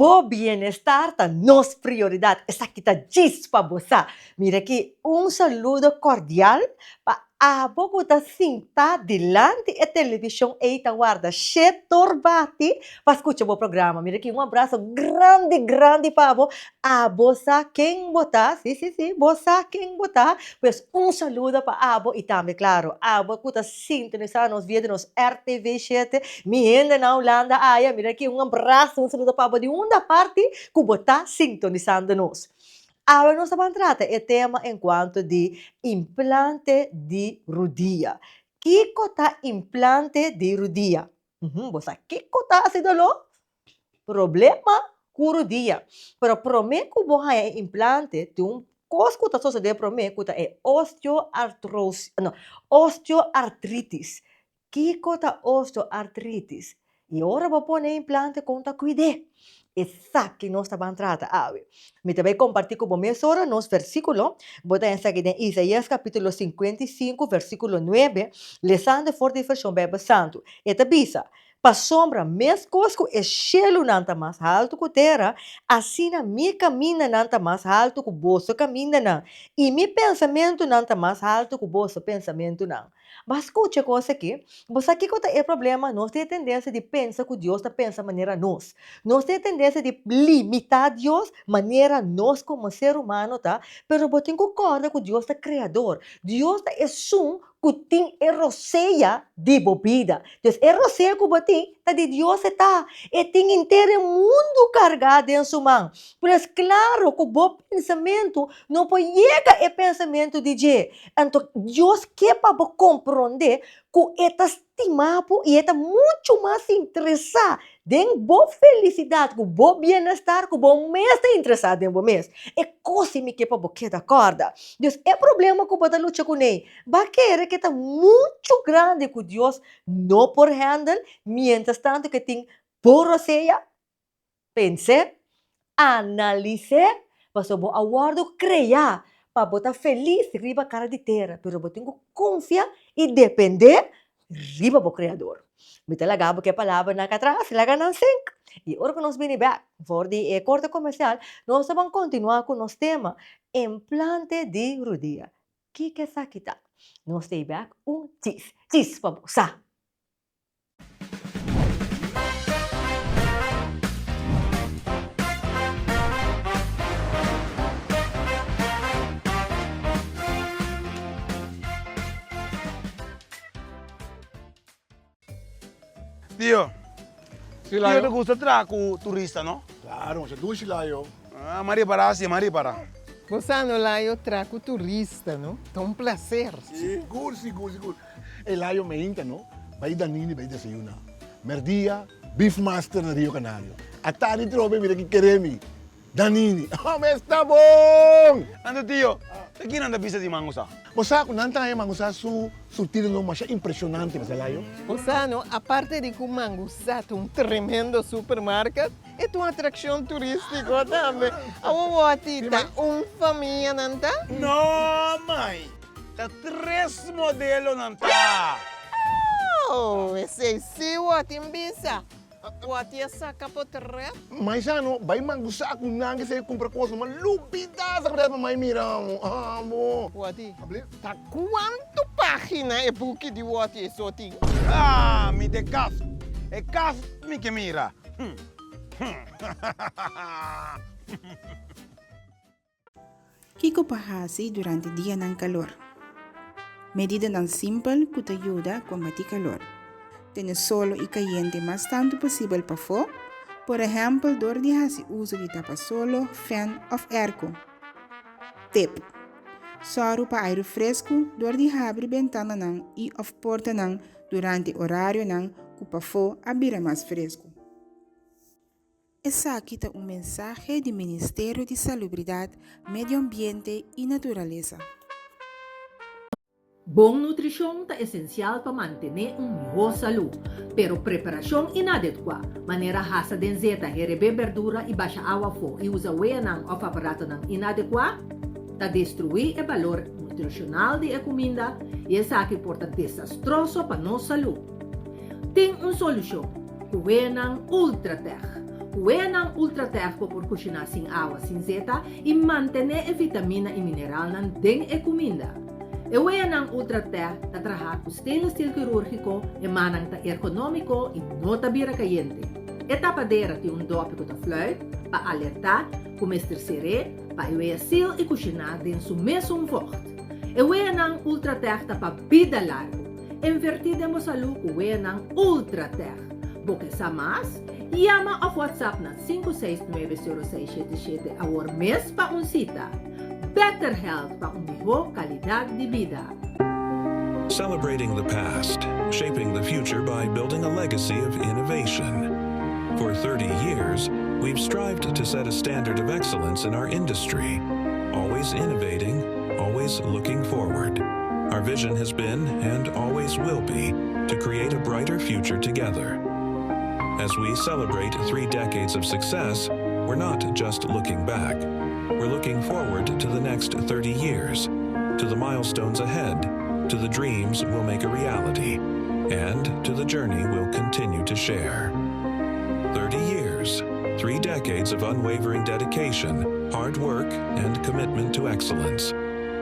Bo bienestar ta nos prioridat. Esaki ta djis pa bo sa. Mira aki un saludo kordial pa abo ku ta sinta dilanti e televishon ei ta warda shetor bati pa skucha bo programa. Mira aki un abraso grandi grandi pa bo. Abo sa ken bo ta, si si si, bo sa ken bo ta. Pues un saludo pa abo i tambe klaro abo ku ta sintonisá nos via di nos RTV shete. Mi hende na Hulanda aya, mira aki un abraso, un saludo pa bo di unda parti ku bo ta sintonisando nos. Awe nos ta ban trata e tema enkuanto di implante di rudia. Kiko ta implante di rudia? Bo sa kiko ta hasi doló? Problema ku rudia. Pero promé ku bo haña e implante tin un kos ku ta sosodé promé ku ta e osteoartrosis, no, osteoartritis. Kiko ta osteoartritis? I ora bo pone e implante kon ta kuid'é? Esaki nos ta ban trata awe. Mi ta bai kompartí ku bo mesora nos versíkulo. Bo ta esaki den Isaías kapítulo 55 versíkulo 9, lesando for di Vershon Beibel Santu. E ta bisa, Pasobra meskos ku e shelunan ta mas haltu ku tera, asina mi kamindanan ta mas haltu ku boso kamindanan, i mi pensamentunan ta mas haltu ku boso pensamentunan. Bo a skucha e kos aki? Bo sa kiko ta e problema? Nos tin e tendensia di pensa ku Dios ta pensa manera nos. Nos tin e tendensia di limitá Dios manera nos komo ser humano ta, pero bo tin ku kòrda ku Dios ta Kreador. Dios ta esun ku tin e rosea di bo bida. Dus e rosea ku bo tin ta di Dios e ta. E tin henter e mundu kargá den su man. Pues klaro ku bo pensamentu no por yega e pensamentu di dje. Anto Dios ke pa bo komprondé ku e ta stima bo i e ta muchu mas interesá den bo felisidat ku bo bienestar ku bo mes ta interesá den bo mes. E kos ei mi ke pa bo keda kòrda. Dus e problema ku bo ta lucha kuné, bo a kere ku e ta muchu grandi ku Dios no por hèndel, miéntras tantu ku e tin bo rosea? Pens'é, analis'é, pasobra bo a wòrdu kreá pa bo ta felis riba kara di tera, pero bo tin ku konfia i dependé riba bo Kreador. Mi ta laga bo ku e palabranan aki atras, laga nan sink. I ora ku nos bini bèk for di e korte komersial, nos ta ban kontinuá ku nos tema, Implante di rudia. Kiko esaki ta? Nos ta ei bèk un chis, chis pa bo sa. Tio, tio ta gusta traha ku turista no? Claro, masha dushi Layo. Ah, m'a ripará si, m'a ripará. Bo sa no Layo, traha ku turista no ta un placer. Sigur, sigur, sigur. E layo meinta no bai Danini bai desayuna. Merdia Beef Master na Rio Canario. Atardi trobe mira ki kere mi. Danini, Home esta bon! Anto tio, ta ki nan ta bisa di Mangusa? Bo sa ku nan ta haña Mangusa su surtidonan masha impresionante, mester layo. Bo sa no, aparte di ku Mangusa ta un tremendo supermarket, e ta un atraccion turistico tambe. Awor woti, ta un famia nan ta? No, mai! Ta tres modelonan ta. Oh, esei si Watin bisa. Wati a saca potret. Maisano, bai mangusa cu nan ke se cumpra cos ma lubida sa cu pa mai mira amo. Amo. Wati, ta cuanto pagina e buki di Wati eso tin? Ah, mi ta e kaft. E kaft mi ke mira. Kiko pa hasi durante dianan kalor? Medidanan simpel ku ta yuda kombatí kalor. Tene solo i kayente mas tantu posibel pafó, por ehèmpel dor di hasi uso di tapasolo, fèn òf èrko. Tip, Sòru pa airu fresku dor di habri bentananan i òf portanan durante orarionan ku pafó a bira mas fresku. Esaki ta un mensahe di Ministerio di Salubridat, Medio Ambiente i Naturalesa. Bon nutrishon ta esensial pa mantené un mihó salú, pero preparashon inadetkuá, manera hasa den zeta, herebé berdura i basha awa afó i usa weanan òf aparatonan inadekuá, ta destruí e balor nutrishonal di e kuminda i esaki por ta desastroso pa nos salú. Tin un solushon, ku weanan Ultratech. Ku weanan Ultratech bo por kushiná sin awa, sin zeta i mantené e vitamina i mineralnan den e kuminda. E weanan Ultratech ta trahá ku stainless steel kirúrgiko, e mannan ta ergonómiko i no ta bira kayente. E tapadera tin un dòpi ku ta fluit pa alertá ku mester ser'é pa e wea sil i kushiná den su mesun vògt. E weanan Ultratech ta pa bida largu. Invertí den bo salú ku weanan Ultratech. Bo ke sa mas? Yama òf WhatsApp na 569 0677 awor mes pa un sita. Better Health pa un mihó kalidat di bida. Celebrating the past, shaping the future by building a legacy of innovation. For 30 years, we've strived to set a standard of excellence in our industry, always innovating, always looking forward. Our vision has been, and always will be, to create a brighter future together. As we celebrate three decades of success, we're not just looking back. We're looking forward to the next 30 years, to the milestones ahead, to the dreams we'll make a reality, and to the journey we'll continue to share. 30 years, three decades of unwavering dedication, hard work, and commitment to excellence.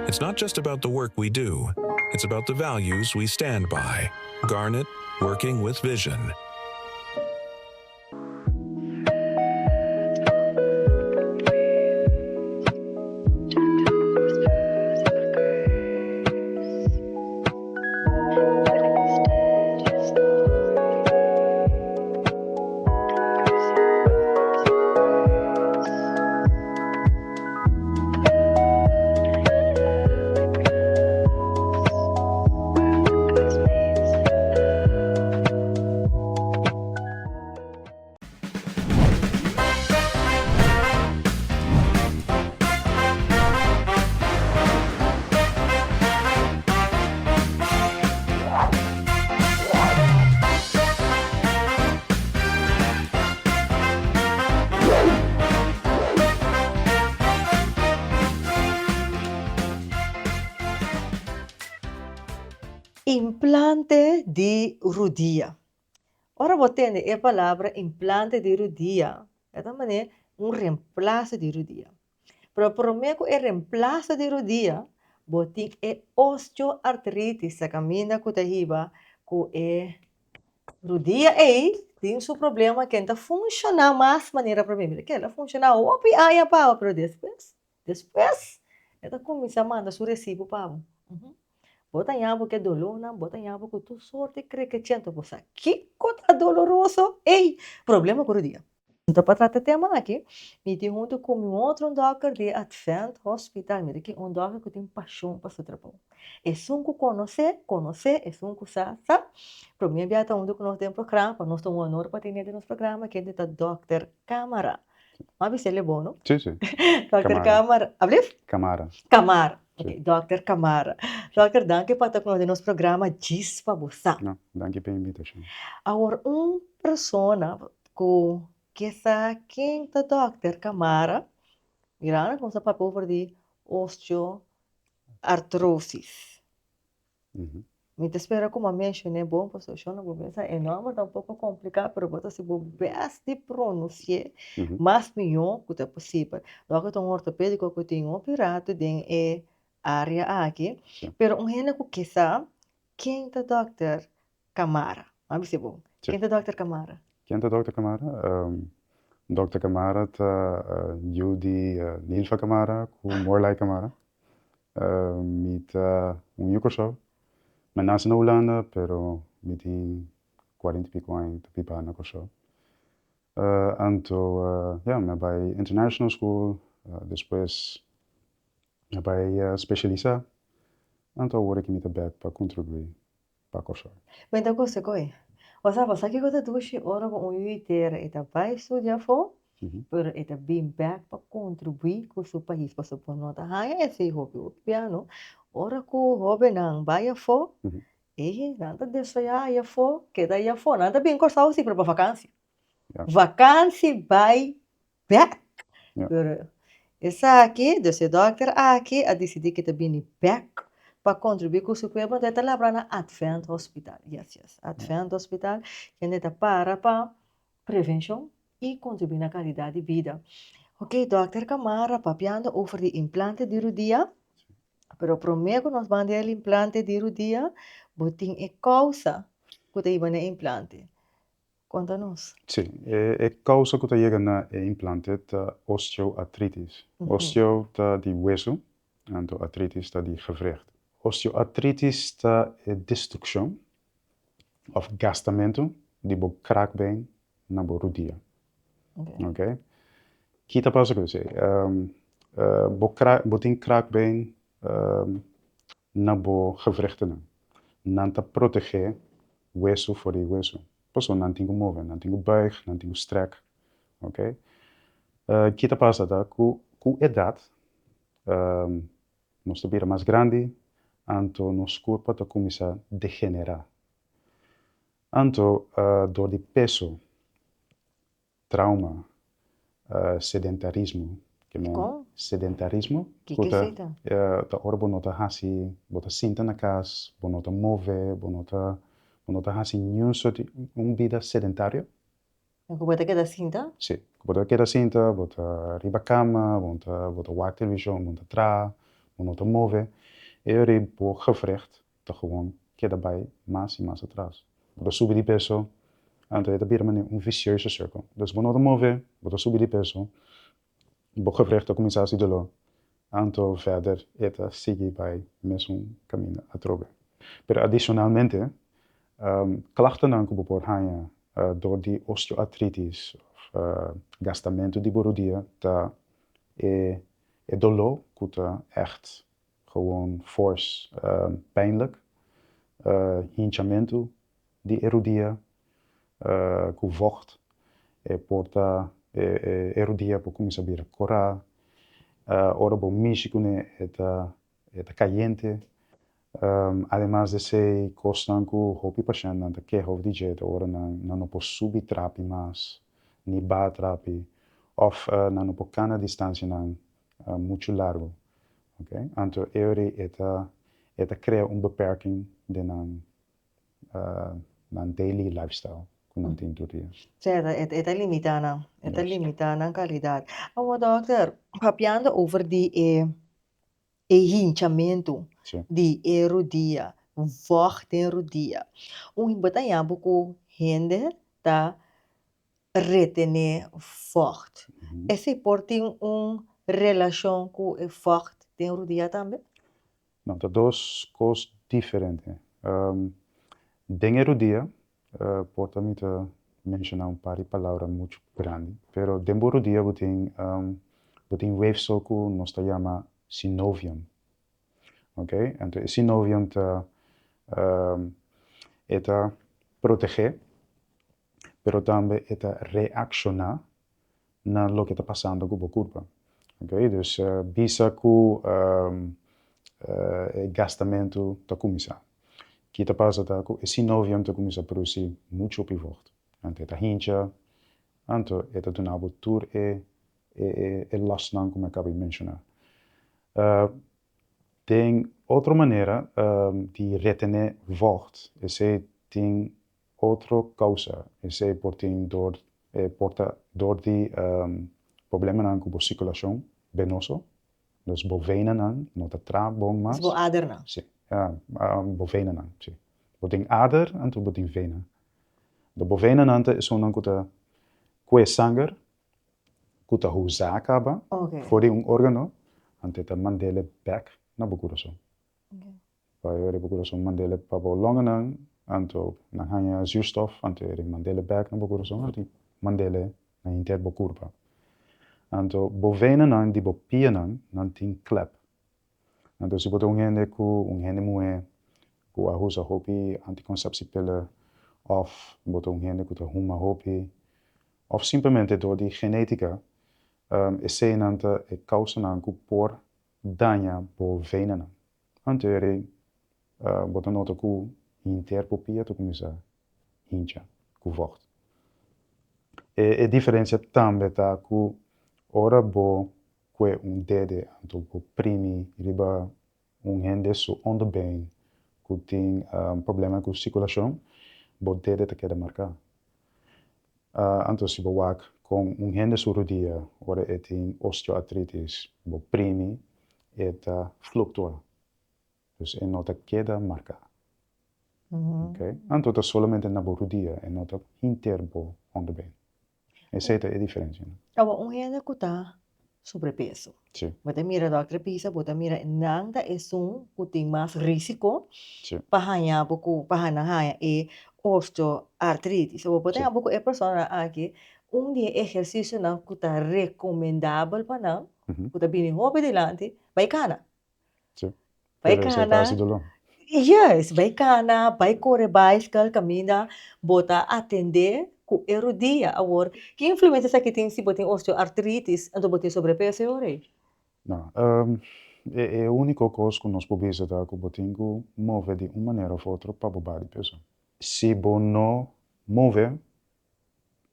It's not just about the work we do, it's about the values we stand by. Garnet, working with vision. Implante di rudia. Ora bo tende e palabra implante di rudia, e ta manera un reemplaso di rudia. Pero prome ku e reemplaso di rudia, bo tin e osteoartritis ta kaminda ku ta hiba ku e rudia ei tin su problema ken ta funshoná mas manera prome. Mira kel a funshoná hopi aña pa bo, pero despues Despues e ta kuminsá manda su resibo pa bo. Bo ta ña bo ku e dolónan, bo ta ña bo ku tur sorti krekechento. Bo sa kiko ta doloroso? Ey! Problema ku rudia. Anto pa trata e tema aki, mi tin huntu ku mi otro un dòkter di Advent Hospital. Mira ki un dòkter ku tin pashon pa su trabou. Esun ku konosé, konosé, esun ku sa, sa. Promé bia ta huntu ku nos den programa, pa nos ta un honor pa tene den nos programa, kende ta dòkter Camara. Ma bisa el e bon, no? Sí, sí. Dòkter Camara. Ablief? Camara. Camara. Ok, dòkter Camara. Dòkter, danki pa ta ku nos den nos programa Djis pa Bo Sa. No, danki pa e invitashon. Awor, un persona ku ke sa ken ta dòkter Camara, mirando ku nos a papia over di osteoartrosis. Mi ta spera ku bo a menshoné bon pasobra shon bo mester e nòmber ta un poko kompliká pero bo ta hasi bo bèst di pronunsi'é mas mihó ku ta posibel. Dòkter ta un ortopédiko ku tin hopi ratu den e área aki, pero un hende ku ke sa ken ta dòkter Camara. Bo a bisa bon. Ken ta dòkter Camara? Ken ta dòkter Camara? Dòkter Camara ta yu di Nilfa Camara ku Morlai Camara. Mi ta un yu Kòrsou. Mi a nase na Hulanda pero mi tin kuarenta i piko aña ta biba na Kòrsou. Anto ya mi a bai international school despues mi a bai spesialisá anto awor aki mi ta bèk pa kontribuí pa Kòrsou. Mi ta gosta ku e. Osea bo sa kiko ta dushi ora ku un yu di tera e ta bai studia afó, pero e ta bin bèk pa kontribuí ku su pais, pasobra bo no ta haña esei hopi hopi bia no. Ora ku hóbennan bai afó, ei nan ta desoyá ai afó, keda ai afó. Nan ta bin Kòrsou si, pero pa vakansi. Vakansi bai bek. Pero esaki, dus e dòkter aki a disidí ku e ta bini bek pa kontribuí ku su pueblo, enton e ta labra na Advent Hospital. Yes, yes, Advent Hospital, kende ta para pa prevenshon. i kontribuí na kalidat di bida. Oké, dòkter Camara, papiando over di implante di rudia, pero promé ku nos ban di el implante di rudia, bo tin e kousa ku ta hiba na e implante. Konta nos. Sí, e kousa ku ta yega na e implante ta osteoartritis. Osteo ta di wesu, anto artritis ta di gewricht. Osteoartritis ta e destrukshon òf gastamentu di bo kraakbeen na bo rudia. Oké. Ki ta pasa ku esei? Bo kraak, bo tin kraakbeen na bo gewrichtennan. Nan ta protegé wesu for di wesu. Pasobra nan tin ku move, nan tin ku buig, nan tin ku strek. Oké. Ki ta pasa ta ku ku edat nos ta bira mas grandi, anto nos kurpa ta kuminsá degenerá. Anto dor di peso, trauma, sedentarismo, ke men Kon? sedentarismo Kiko ku ta esei ta? ta ora bo no ta hasi, bo ta sinta na kas, bo no ta move, bo no ta bo no ta hasi niun sort di un bida sedentario. En ku bo ta keda sinta? Si, ku bo ta keda sinta, bo ta riba kama, bo ta bo ta wak televishon, bo ta traha, bo no ta move, e ora ei bo gewricht ta gewoon keda bai mas i mas atras. Bo ta subi di peso, anto e ta bira manera un vicioso circle. Dus bo no ta move, bo ta subi di peso, bo gewricht ta cuminsa haci dolor, anto verder e ta sigui bai mesun caminda atrobe. Pero adicionalmente, klachtennan cu bo por haña dor di osteoartritis of gastamento di bo rodia ta e dolor cu ta echt Gewoon fors pijnlijk, hinchamentu di e rudia ku vocht. E por ta e rudia por kuminsá bira korá. Ora bo mishi kuné e ta e ta kayente. Ademas di esei kosnan ku hopi pashèntnan ta keha over di dje ta ora nan nan no por subi trapi mas ni baha trapi òf nan no por kana distansianan muchu largu. Ok, anto e ora e ta e ta crea un beperking den nan nan daily lifestyle cu nan tin tur dia. Sí, e ta e ta limita nan, e ta limita nan calidad. Awor dokter, papiando over di e e hinchamentu di e rudia, vocht den rudia, un bo ta haña bo cu hende ta retené vògt. Esei por tin un relashon ku e vògt den rudia tambe? No, ta dos kos diferente. Den e rudia, por ta mi ta menshoná un par di palabra muchu grandi, pero den bo rudia bo tin bo tin weefsel ku nos ta yama synovium. Ok, anto e synovium ta e ta protegé pero tambe e ta reakshoná na loke ta pasando ku bo kurpa. Ok, dus bisa ku e gastamentu ta kuminsá. Ki ta pasa ta ku e sinovium ta kuminsá produsí muchu hopi vocht. Anto e ta hincha, anto e ta duna bo tur e e lòsnan ku mi a kaba di menshoná. Den otro manera di retené vocht, esei tin Otro kousa, esei por tin dor e por ta dor di problemanan ku bo sirkulashon benoso, dus bo venanan no ta tra bon mas. Dus bo adernan. Si, bo venanan, si. Bo tin ader anto bo tin vena. Anto bo venanan ta esunnan ku ta kue sanger ku ta huza kaba for di un organo, anto e ta mand'e bek na bo kurason. Pa e ora bo kurason mand'el pa bo longanan, anto nan haña zuurstof, anto e mand'el bèk na bo kurason, anto mand'el na henter bo kurpa. Anto bo venanan di bo pianan, nan tin klèp. Anto si bo ta un hende ku, un hende muhé ku a usa hopi antikonsepsiepillen, òf bo ta un hende ku ta huma hopi, òf simplemente dor di genétika, eseinan ta e kousanan ku por daña bo venanan. Anto eri bo ta nota ku hinter bo pia ta kuminsá hincha ku vògt. E diferensia tambe ta ku ora bo kue un dede anto bo primi riba un hende su onderbeen ku tin problema ku sirkulashon, bo dede ta keda marká. Anto si bo wak. Kon un hende su rudia ora e tin osteoartritis bo primi e ta fluktua. Dus e no ta keda marká. Oké. Anto ta solamente na bo rudia, e no ta hinter bo onderbeen. Esei ta e diferensia. Awa un hende ku ta sobrepeso. Sí. Bo ta mira dòkter bisa, bo ta mira nan ta esun ku tin mas risiko Sí. pa haña bo ku pa nan haña e osteoartritis. Bo por haña bo ku e personanan aki un di e ehersisionan ku ta rekomendabel pa nan, ku ta bini hopi dilanti, bai kana. Sí. Bai Pero esei ta kana. hasi doló. Yes, bai kana, bai kore baiskel kaminda bo ta atendé ku e rudia. Awor, ki influensia esaki tin si bo tin osteoartritis anto bo tin sobrepeso e ora ei? No, e e úniko kos ku nos por bisa ta ku bo tin ku move di un manera òf otro pa bo baha di peso. Si bo no move,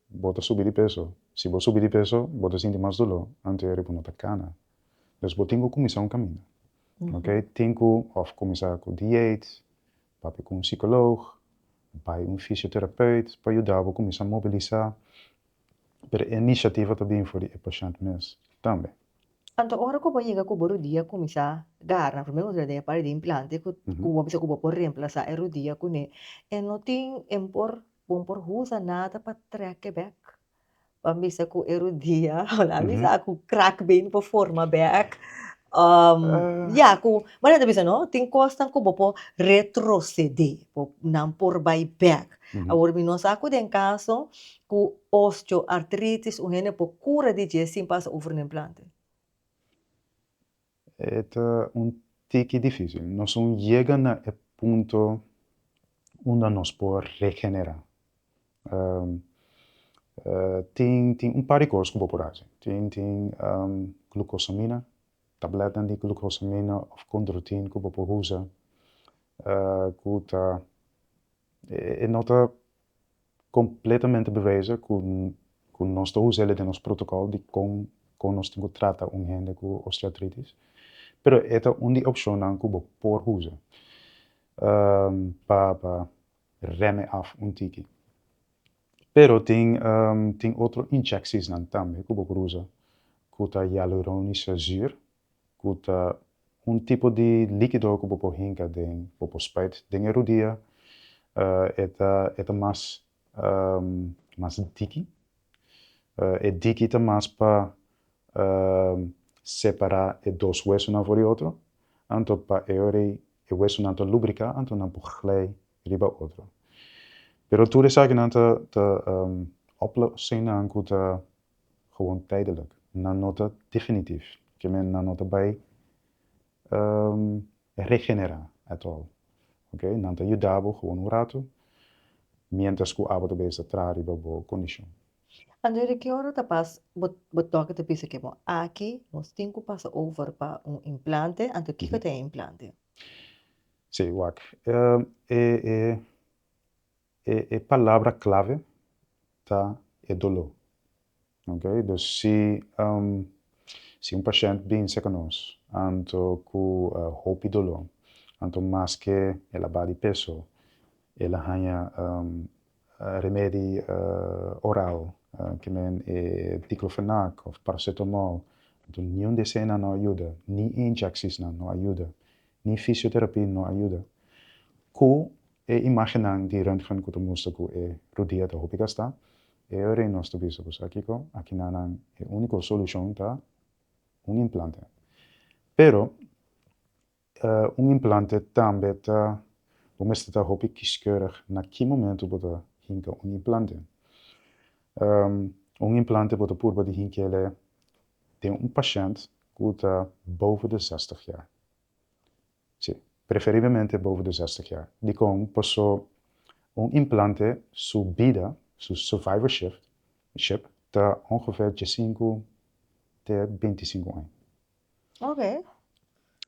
bo ta subi di peso. Si bo subi di peso, bo ta sinti mas doló, anto e bo no ta kana. Dus bo tin ku kuminsá un kaminda. Oké, tin ku òf kuminsá ku dieet, papia ku un sikoloog, bai un fisioterapeut pa yuda bo kuminsá mobilisá. Pero e inisiativa ta bin for di e pashènt mes tambe. Anto ora ku bo yega ku bo rudia kuminsá gara, promé ku den e parti di implante ku bo bisa ku bo por remplasá e rudia kuné, e no tin, e por Bon por usa nada pa trek e bek. Ban bisa ku e rudia, hola bisa ku kraakbeen por forma bek. Ya ku, manera ta bisa no, tin kosnan ku bo por retrocede, bo nan por bai bek. Awor mi no sa ku den kaso ku osteoartritis un hende por kura di dje sin pasa over un implante. E ta un tiki difícil. Nos un yega na e punto unda nos por regenerá. Tin tin un par di kos ku bo por hasi. Tin tin glucosamina, tabletnan di glucosamina òf chondroitin ku bo por usa ku ta e no ta completamente bewezen cu cu nos ta usa el den nos protocol di con con nos tin cu trata un hende cu osteoartritis, pero e ta un di opcionnan cu bo por usa pa pa reme af un tiki. Pero tin tin otro inyecciesnan tambe cu bo por usa cu ta hyaluronische zuur ku ta un tipo di líkido ku bo por hinka den, bo por spuit den e rudia. E ta e ta mas mas diki. E diki ta mas pa separá e dos wesunan for di otro, anto pa e ora ei e wesunan ta lubriká anto nan por glei riba otro. Pero tur esakinan ta ta oplossingnan ku ta Gewoon tijdelijk. Nan no ta definitief. Ke men nan no ta bai regenerá at all. Ok, nan ta yuda bo gewoon un ratu mientras ku abo ta bezig ta traha riba bo kondishon. Anto di ki ora ta pas bo bo dòkter ta bisa ke bo aki nos tin ku pasa over pa un implante, anto kiko ta e implante? Sí, wak. E e E e palabra clave ta e doló. Ok, dus si si un pashent bin serka nos anto ku hopi doló, anto maske el a ba di peso, el a haña remedi oral, ke men e diclofenac of paracetamol, anto niun di eseinan no a yuda, ni e injeksisnan no a yuda, ni fisioterapia no a yuda. Ku E imágennan di röntgen ku ta mustra ku e rudia ta hopi gastá, e ora ei nos ta bisa ku sa kiko, akinanan e úniko solushon ta un implante. Pero un implante tambe ta, bo mester ta hopi kiskeurig na ki momentu bo ta hinka un implante. Un implante bo ta purba di hink'el den un pashènt ku ta boven de zestig jaar. Sí, preferiblemente boven de zestig jaar. Dikon? Paso un implante su bida, su survivorship, ship, ta ongeveer diesinku te bintisinku aña. Oké.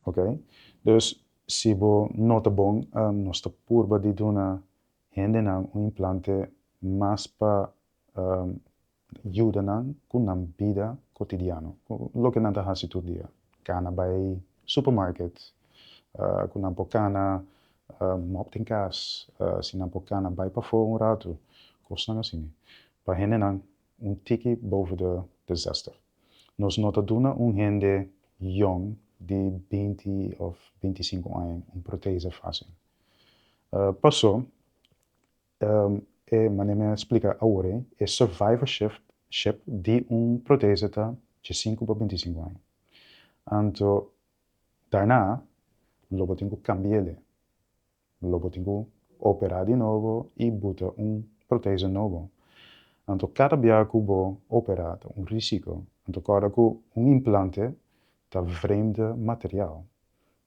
Oké. Dus si bo no ta bon, nos ta purba di duna hendenan un implante mas pa Yuda nan ku nan bida kotidiano, ku loke nan ta hasi tur dia, kana bai supermarket, ku nan por kana mòp den kas, si nan por kana bai pafó un ratu, kosnan asina. Pa hendenan. un tiki boven de de zestig. Nos no ta duna un hende yong di binti of bintisinku aña un protese fásil. Paso, e manera mi a splika awor ei, e survivorship ship di un protese ta diesinku pa bintisinku aña. Anto daarna lo bo tin ku kambi'el. Lo bo tin ku operá di nobo i buta un protese nobo. Anto kada bia ku bo operá ta un risiko. Anto kòrda ku un implante ta vreemde material.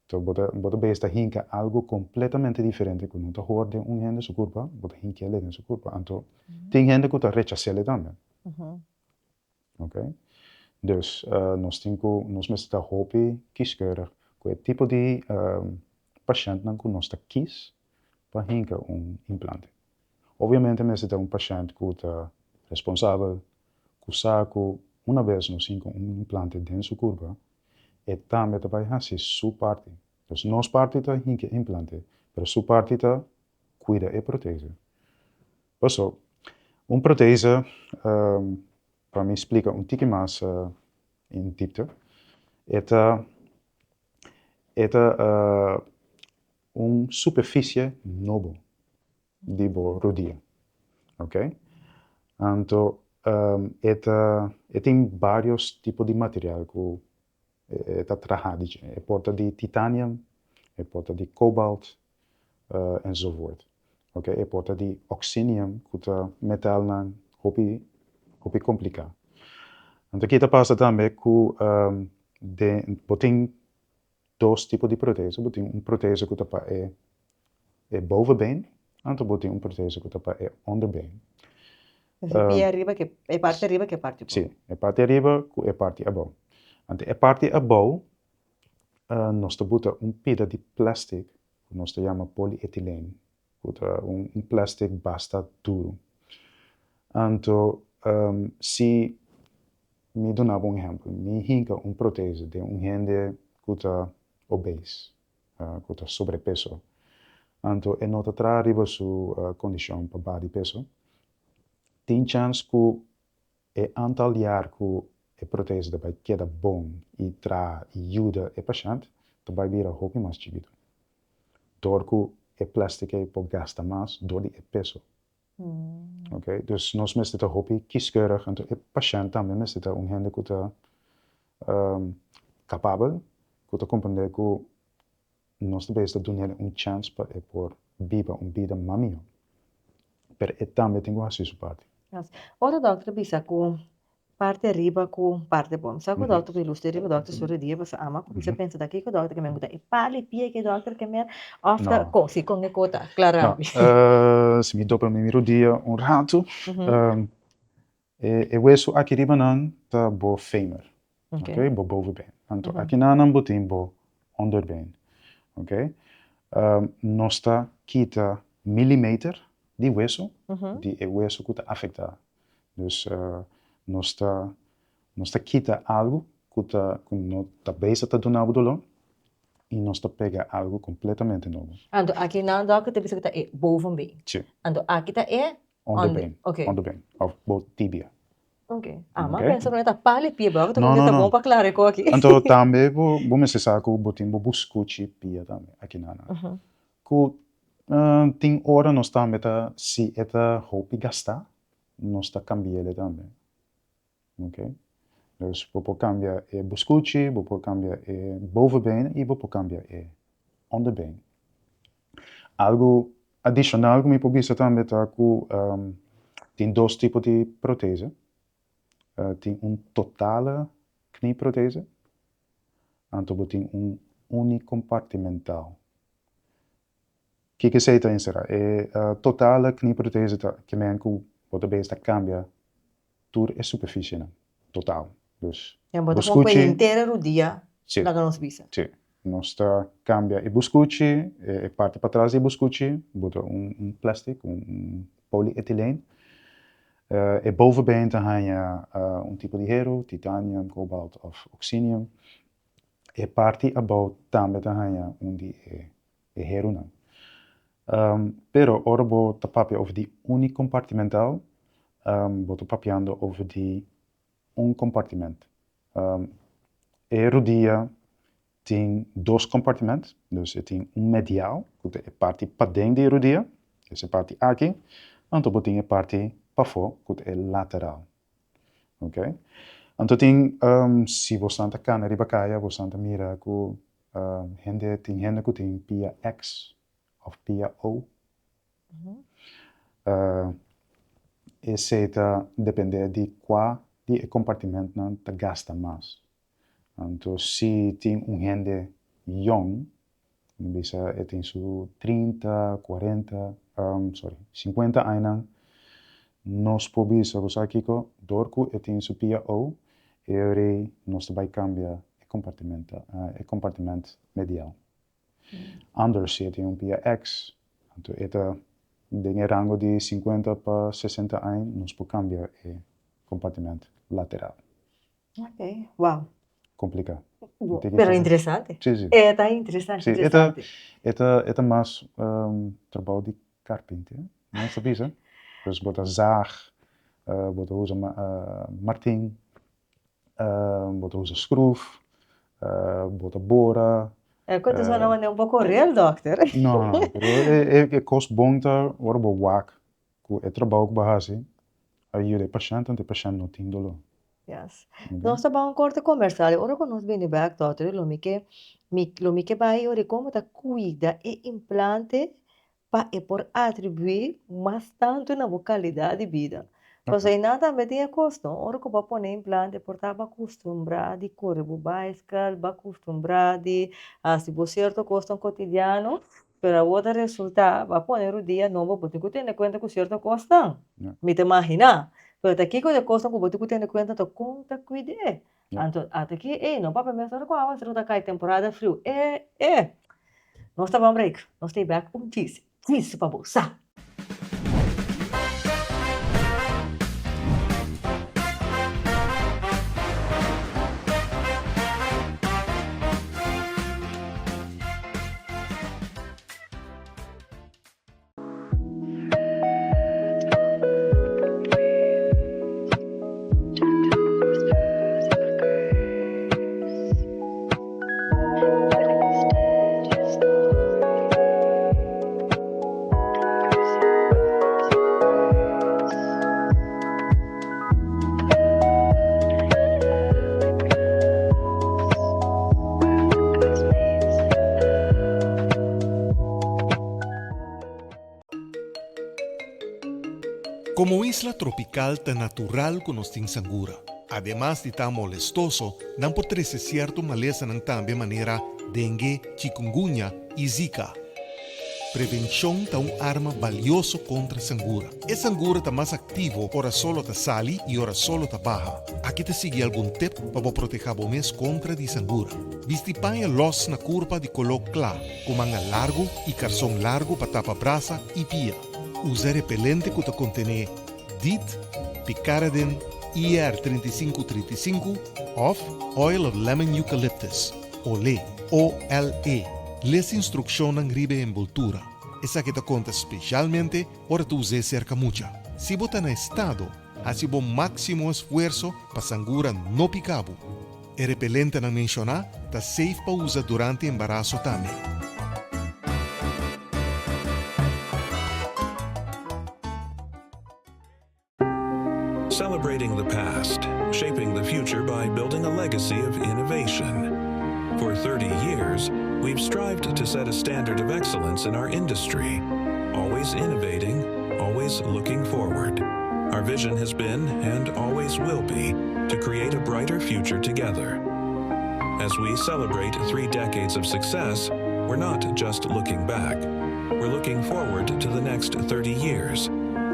To bo ta bo ta bes ta hinka algu kompletamente diferente ku no ta hor den un hende su kurpa, bo ta hink'el den su kurpa. Anto tin hende ku ta rechas'el tambe. Ok. Dus nos tin ku nos mester ta hopi kieskeurig ku e tipo di pashèntnan ku nos ta kis pa hinka un implante. Obviamente mester ta un pashènt ku ta responsabel, ku sa ku una bes nos hinka un implante den su kurpa, e tambe ta bai hasi su parti. Dus nos parti ta hinka e implante, pero su parti ta kuida e protese. Paso, un protese, pa mi splika un tiki mas in diepte, e ta e ta un superfisie nobo di bo rudia, ok? Anto e ta e tin varios tipo di material ku e ta traha di dje. E por ta di titanium, e por ta di kobalt, enzovoort. Ok, e por ta di oxinium ku ta metalnan hopi hopi kompliká. Anto ki ta pasa tambe ku den bo tin dos tipo di protese, bo tin un protese ku ta pa e e bovenbeen, anto bo tin un protese ku ta pa e onderbeen. E pia ariba ku e parti ariba ku e parti abou. Si, e parti ariba ku e parti abou. Anto e parti abou nos ta buta un pida di plastic ku nos ta yama polyethylene, ku ta un plastic basta duru. Anto si mi duna bo un ehempel, mi hinka un protese den un hende ku ta obese, ku ta sobrepeso, anto e no ta traha riba su kondishon pa baha di peso, tin chans ku E antal jaar ku e protese ta bai keda bon i traha i yuda e pashènt ta bai bira hopi mas chikitu. Dor ku e plèstik ei por gasta mas dor di e peso. Oké, dus nos mester ta hopi kieskeurig, anto e pashènt tambe mester ta un hende ku ta kapabel, ku ta komprendé ku Nos ta bes ta dun'el un chèns pa e por biba un bida mas mihó. Pero e tambe tin ku hasi su parti. Ora dòkter bisa ku parti ariba ku parti abou. Mi sa ku dòkter ta ilustra riba dòkter su ridia pasobra ama ku bisa pensa ta kiko dòkter ke men ku ta e pali pia ke dòkter ke men òf ta kon si kon e kota klara mi. Si mi dobla mi rodia un ratu E wesu aki riba nan ta bo femur, ok, bo bovenbeen. Anto aki na nan bo tin bo onderbeen, ok. Nos ta kita millimeter di wesu, di e wesu ku ta afektá. Dus nos ta nos ta kita algu ku ta ku no ta bezig ta duna bo doló i nos ta pega algu kompletamente nobo. Anto aki nan dòkter ta bisa ku ta e bovenbeen. Si. Anto aki ta e Onderbeen, onderbeen, of bo tibia. Ok. Ah, ma pensa ku ta pali pia, bo ta ta bon pa klara e koki. Anto tambe bo bo mester sa ku bo tin bo buskuchi pia tambe aki na nan. Ku tin ora nos tambe ta si e ta hopi gastá nos ta kambi'el tambe. Ok. Dus bo por kambia e buskuchi, bo por kambia e bovenbeen i bo por kambia e onderbeen. Algu adishonal ku mi por bisa tambe ta ku tin dos tipo di protese. Tin un totale knieprothese, anto bo tin un unicompartimental. Kiko esei ta enserá? E totale knieprothese ta ke men ku bo ta bes ta kambia tur e superfisienan, total. Dus, Ya bo ta bo pon ku e skuchi. henter rudia, Si. laga nos bisa. Si. Nos ta kambia e buskuchi, e parti patras di e buskuchi, bo ta un un plastic, un un polyethylene. E bovenbeen ta haña un tipo di heru, titanium, kobalt òf oxinium. E parti abou tambe ta haña un di e e herunan. Pero ora bo ta papia over di unicompartimental, Bo ta papiando over di un compartiment. E rodia tin dos compartiment, dus e tin un medial, cu ta e parti paden di e rodia, es e parti aki, anto bo tin e parti pafo, cu ta e lateral. Ok. Anto tin, si bosan ta cana riba caya, bosan ta mira cu hende, tin hende cu tin pia X of pia O. Esei ta depende di kua di e kompartimentnan ta gasta mas. Anto si tin un hende yòn, mi bisa e tin su trinta, kuarenta, sorry, sinkuenta añanan, nos por bisa ku sa kiko, dor ku e tin su pia ou, e ora ei nos ta bai kambia e kompartimento, e kompartiment medial. Anders si e tin un pia X, anto e ta den e rango di sinkuenta pa sesenta aña, nos por kambia e kompartiment lateral. Ok, wow. Kompliká. Pero interesante. Si, si. E ta interesante, Si, e ta, e ta, e ta mas trabou di karpinter, nos ta bisa. Dus bo ta zaag, bo ta usa martin, Bo ta usa skruf, bo ta bora. E ku ta sona manera un poko real, dòkter. No, no, pero e kos bon ta ora bo wak ku e trabou ku bo a hasi a yuda e pashènt, anto e pashènt no tin doló. Yes. Nos ta bai un korte komersal i ora ku nos bini bèk, dòkter, lo mi ke lo mi ke bai ora kon bo ta kuida e implante pa e por atribuí mas tantu na bo kalidat di bida. Pasobra einan tambe tin e kos, no? Ora ku bo a pone implante por ta bo a kustumbrá di kore bo baiskel, bo a kustumbrá di hasi bo sierto kosnan kotidiano, pero awor ta resultá bo a pone rudia nobo, bo tin ku tene kuenta ku sierto kosnan. Mi ta imaginá. Pero ta kiko di e kosnan ku bo tin ku tene kuenta ta kon ta kuid'é. Anto ata ki ey no papia mes ora ku awaseru ta kai temporada friu e e nos ta ban break nos ta e bek un chis chis pa bo sa. Komo isla tropikal ta natural ku nos tin sangura. Ademas di ta molestoso, nan por trese sierto malesanan tambe manera dengue, chikungunya i zika. Prevenshon ta un arma balioso kontra sangura. E sangura ta mas aktivo ora solo ta sali i ora solo ta baha. Aki ta sigui algun tep pa bo protehá bo mes kontra di sangura. Bisti paña lòs na kurpa di koló kla, ku manga largu i karson largu pa tapa brasa i pia. Usa repelente ku ta kontené DEET, picaridin, IR 35 35 òf oil of lemon eucalyptus, ole, OLE. Les instrukshonnan riba e enboltura. Esaki ta konta speshalmente ora ta us'é serka mucha. Si bo ta na estado, hasi bo máksimo esfuerso pa sangura no pika bo. E repelentenan menshoná ta safe pa usa durante embaraso tambe. Celebrating the past, shaping the future by building a legacy of innovation. For 30 years, we've strived to set a standard of excellence in our industry, always innovating, always looking forward. Our vision has been, and always will be, to create a brighter future together. As we celebrate three decades of success, we're not just looking back. We're looking forward to the next 30 years,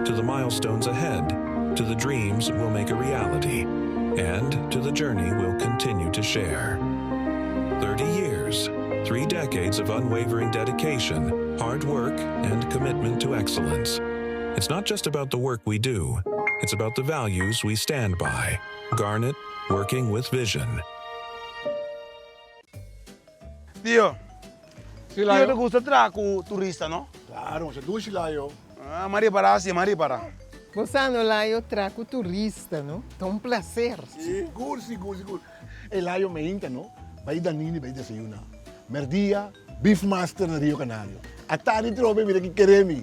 to the milestones ahead, to the dreams we'll make a reality, and to the journey we'll continue to share. 30 years, three decades of unwavering dedication, hard work, and commitment to excellence. It's not just about the work we do, it's about the values we stand by. Garnet, working with vision. Tio, tio ta gusta traha ku turista no? Claro, masha dushi layo. Ah, m'a ripará si, m'a ripará. Bo sa no Layo tra ku turista no ta un placer. Sigur sigur sigur. E Layo meinta no bai Danini bai desayuna. Merdia Beef Master na Rio Canario. Atardi trobe mira ki keremi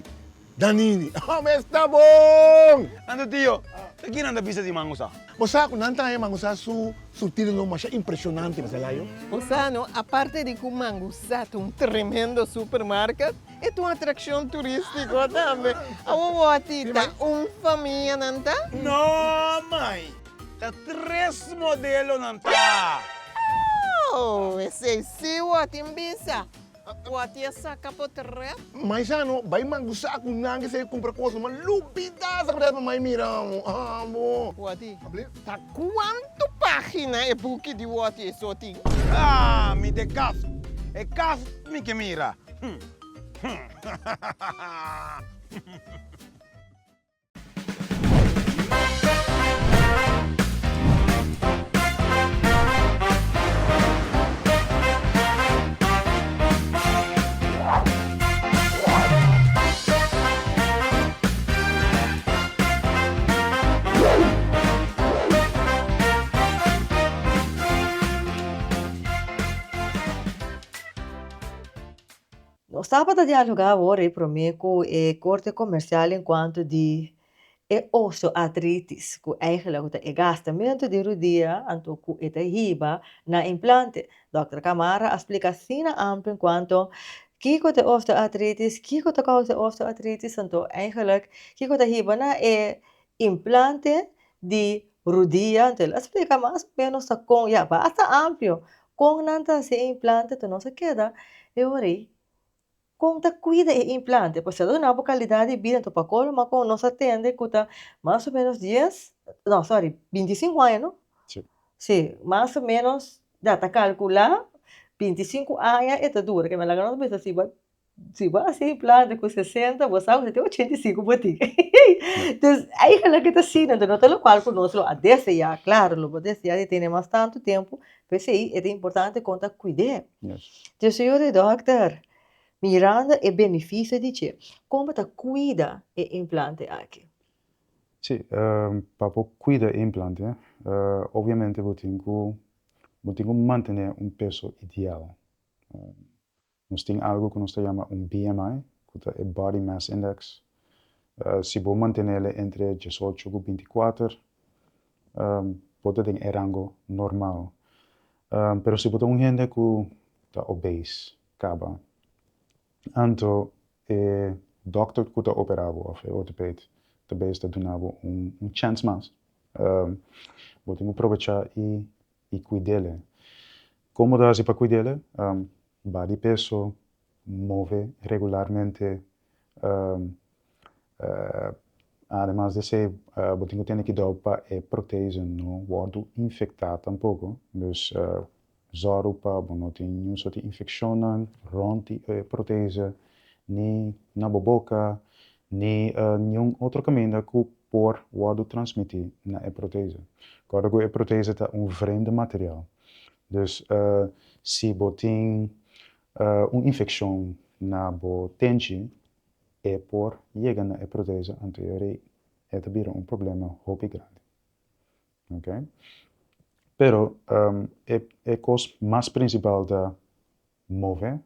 Danini. Home esta bon! Anto tio, ta kinan ta bisa di Mangusa? Bo sa ku nan ta haña Mangusa su surtidonan masha impreshonante, Mester Layo. Bo sa no, aparte di ku Mangusa ta un tremendo supermarket, e ta un atrakshon turístiko tambe. Awor wòti, ta un famia nan ta? No, mai. Ta tres modelo nan ta. Oh, esei sí wòti N bisa. Wòti a saka potret. Mai sa no bai mangusa ku nan ke se kumpra kos ma lubida sa ku pa mai mira amo amo. Wòti, ta kuantu pagina e buki di wòti e so tin? Ah, mi ta e kaft. E kaft mi ke mira. Nos tabata dialogá awor e promé ku e Korte Komersial en kuantu di e osteoartritis, ku eigentlik ku ta e gastamentu di rudia anto ku e ta hiba na implante. Dòkter Camara a splika asina amplio en kuanto kiko ta e osteoartritis, kiko ta kousa e osteoartritis, anto eigentlik kiko ta hiba na e implante di rudia, anto el a splika mas o ménos ta kon, ya, basta amplio Kon nan ta hasi e implante ta nos a keda e ora ei. Kon ta kuida e implante? Pasobra ta duna bo kalidat di bida, anto pa kolo ma kon nos a tende ku ta mas o menos dies, no sorry, bintisinku aña no? Si. Si, mas o menos ya ta kalkulá bintisinku aña e ta dura, ke mi laga nos bisa si bo Si bo hasi implante ku sesenta, bo sa ku te 85 bo tin. Dus eigenlijk ta asina, enton no ta lokual ku nos lo a deseá, klaro, lo bo deseá di tene mas tantu tempu, p'esei e ta importante kon ta kuid'é. Dus señor di dòkter, mirando e benefisio di dje, kon bo ta kuida e implante aki? Si, pa bo kuida e implante, obviamente bo tin ku bo tin ku mantené un peso ideal. Nos tin algu ku nos ta yama un BMI, ku ta e Body Mass Index. Si bo mantenele entre diesocho ku binti kuater, bo ta den e rango normal. Pero si bo ta un hende ku ta obese kaba, anto e dòkter ku ta operá bo òf e ortopeed ta bes ta duna bo un chèns mas. Bo tin ku probechá i i kuidele. Kon bo ta hasi pa kuidele? Ba di peso, move regularmente. Ademas di esei bo tin ku tene kidou pa e protese no wòrdu infektá tampoko. Dus zòru pa bo no tin niun sort di infekshonnan rònt di e protese, ni na bo boka, ni niun otro kaminda ku por wòrdu transmití na e protese. Kòrda ku e protese ta un vreemde material. Dus si bo tin un infekshon na bo tenchi, e por yega na e protese, anto e ora ei e ta bira un problema hopi grandi. Oké. Pero e e kos mas prinsipal ta move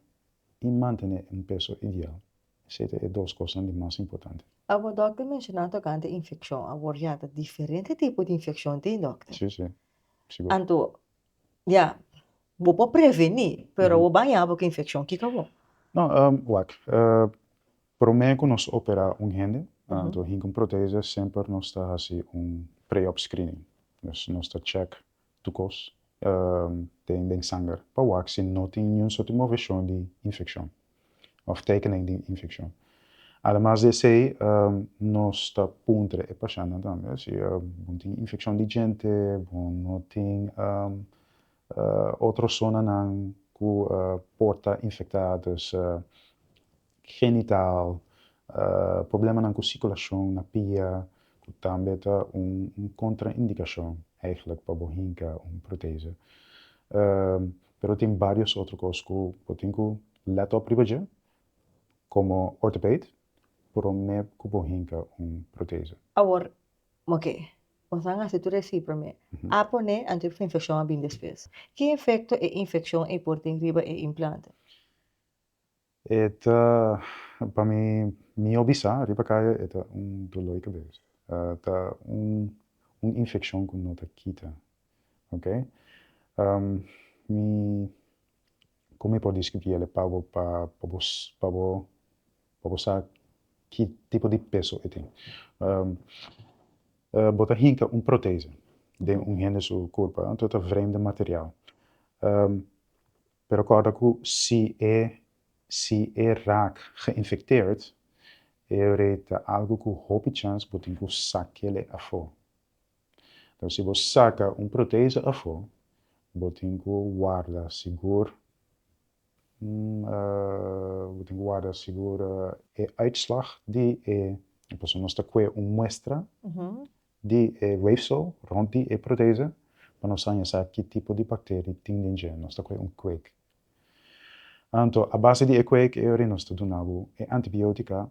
i mantené un peso ideal. Esei ta e dos kosnan di mas importante. Awor dòkter menshoná tokante infekshon. Awor ya ta diferente tipo di infekshon tin dòkter. Sí, sí. Sigur. Anto ya bo por prevení pero bo baña bo ku infekshon kiko bo? No, wak. Promé ku nos operá un hende, anto hinka un protese, semper nos ta hasi un pre-op screening. Dus nos ta check tur kos den den sanger pa wak si no tin niun sorti moveshon di infekshon òf tekening di infekshon. Ademas di esei nos ta puntra e pashèntnan tambe si bo tin infekshon di djente, bo no tin otro zonanan ku por ta infektá, dus genital, problemanan ku sirkulashon na pia, ku tambe ta un kontraindikashon eigentlik pa bo hinka un protese. Pero tin varios otro kos ku bo tin ku lèt op riba dje komo ortopeed. promé ku bo hinka un protese. Awor, oke, nos a hasi tur esei promé. A pone, anto e infekshon a bin despues. Ki efekto e infekshon ei por tin riba e implante? E ta, pa mi mihó bisa riba kaya, e ta un doló di kabes. Ta un un infekshon ku no ta kita, oke. Mi, kon mi por deskribí pa bo pa bo pa bo pa bo sa ki tipo di peso e tin. Bo ta hinka un protese den un hende su kurpa, anto ta vreemde material. Pero kòrda ku si e si e raak geïnfecteerd, e ora ta algu ku hopi chans bo tin ku sak'el afó. Entonces si bo saka un protese afó, bo tin ku warda sigur bo tin ku warda sigur e uitslag di e, pasobra nos ta kue un muestra di e weefsel rond di e protese pa nos haña sa ki tipo di bacterie tin den dje. Nos ta kohe un kweek. Anto a base di e kweek e ora nos ta duna bo e antibiotica